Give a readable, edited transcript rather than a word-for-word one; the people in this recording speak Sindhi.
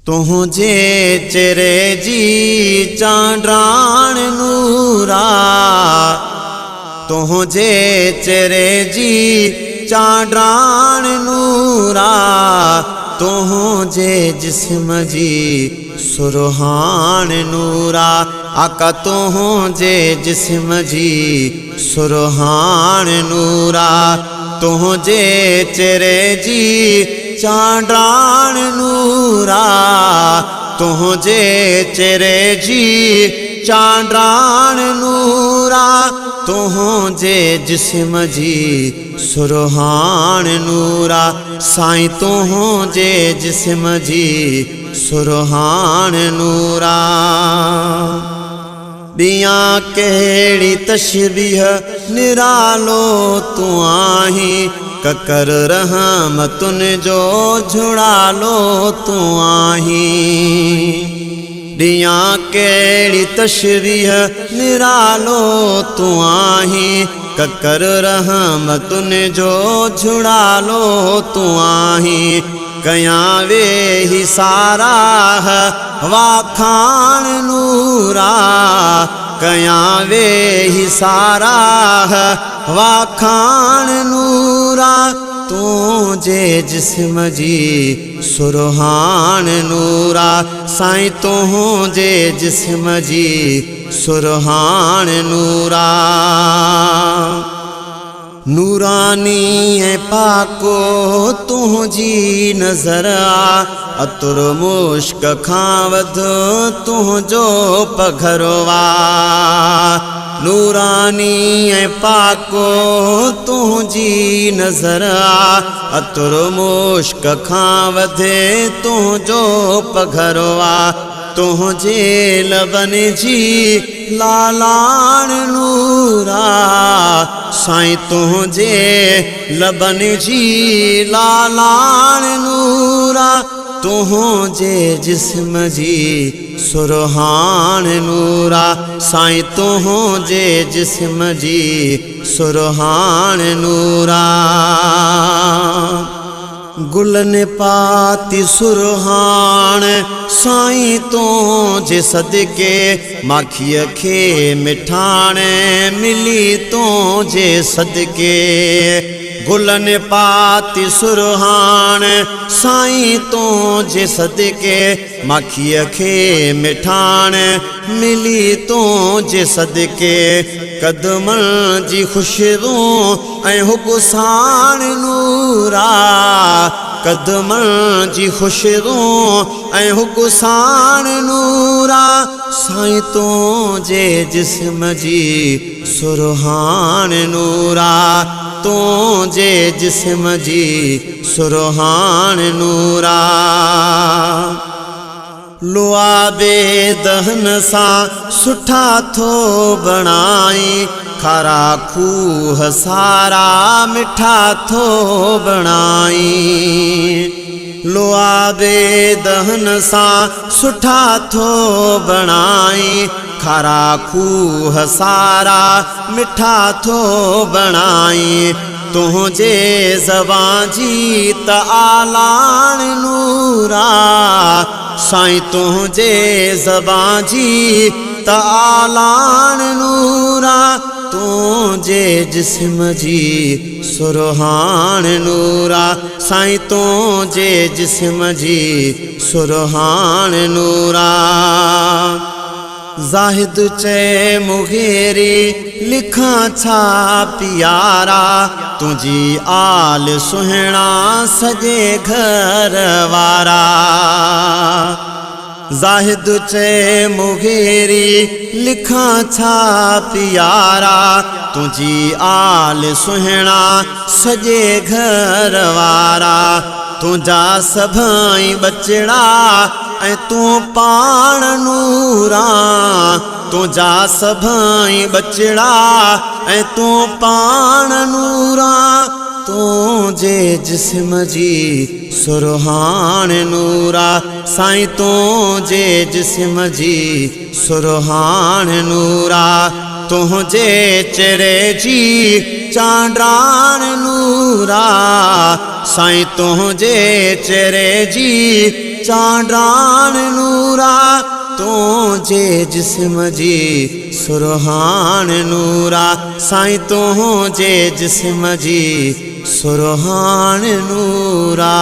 تنهنجي چهري جي چانڊاڻ نورا، تنهنجي چهري جي چانڊاڻ نورا، تنهنجي جسم جي سرهاڻ نورا، آقا تنهنجي جسم جي سرهاڻ نورا، تنهنجي چهري جي چانڊاڻ نورا، تنهنجي چهري جي چانڊاڻ نورا، تنهنجي جسم جي سرهاڻ نورا، سائين تنهنجي جسم جي سرهاڻ نورا. ڏيان ڪهڙي تشبيهه نرالو تون آهين، ڪڪر رحمتن جو جهڙالو تون آهين. ڏيان ڪهڙي تشبيهه نرالو تون آهين، ڪڪر رحمتن جو جهڙالو تون آهين. ڪيان ويهي ساراهه واکاڻ نورا، ڪيان ويهي ساراهه واکاڻ نورا، تنهنجي جسم جي سرهاڻ نورا، سائين تنهنجي جسم جي سرهاڻ نورا. نوراني ۽ پاڪو تنهنجي نظر آ، عطر مشڪ کان وڌ تنهنجو پگهرو آ. نوراني ۽ پاڪو تنهنجي نظر آ، عطر مشڪ کان وڌ تنهنجو پگهرو آ. تنهنجي لبن جي لالاڻ نورا، سائين تنهنجي لبن جي لالاڻ نورا، تنهنجي جسم جي سرهاڻ نورا، سائين تنهنجي جسم جي سرهاڻ نورا. گلن پاتي سرهاڻ سائين تنهنجي صدقي، ماکيء کي مٺاڻ ملي تنهنجي صدقي. گلن پاتي سرهاڻ سائين تنهنجي صدقي، ماکيء کي مٺاڻ ملي تنهنجي صدقي. قدمن جي خوشبو ۽ حب ساڻ نورا، قدمن جي خوشبو ۽ حب ساڻ نورا، سائين تنهنجي جسم جي سرهاڻ نورا، تنهنجي جسم جي سرهاڻ نورا. لعابي دهن سان سٺا ٿو بڻائين، کارا کوهه سارا مٺا ٿو بڻائين. لعابي دهن سان سٺا ٿو بڻائين، کارا کوهه سارا مٺا ٿو بڻائين. تنهنجي زبان جي ته آلاڻ نورا، سائين تنهنجي زبان جي ته آلاڻ نورا، تنهنجي جسم جي سرهاڻ نورا، سائين تنهنجي جسم جي سرهاڻ نورا. زاهد چئي مغيري لکان ڇا پيارا، تنهنجي آل سهڻا سڄي گهر وارا. زاهد چئي مغيري لکان ڇا پيارا، تنهنجي آل سهڻا سڄي گهر وارا. تنهنجا سڀئي ٻچڙا ۽ تون پاڻ نوران، تنهنجا سڀئي ٻچڙا ۽ تون پاڻ نوران، تنهنجي جسم جي سرهاڻ نورا، سائين تنهنجي جسم جي سرهاڻ نورا، تنهنجي چهري جي چانڊاڻ نورا، سائين تنهنجي چهري جي چانڊاڻ نورا، تنهنجي جسم جي سرهاڻ نورا، سائين تنهنجي جسم جي سرهاڻ نورا.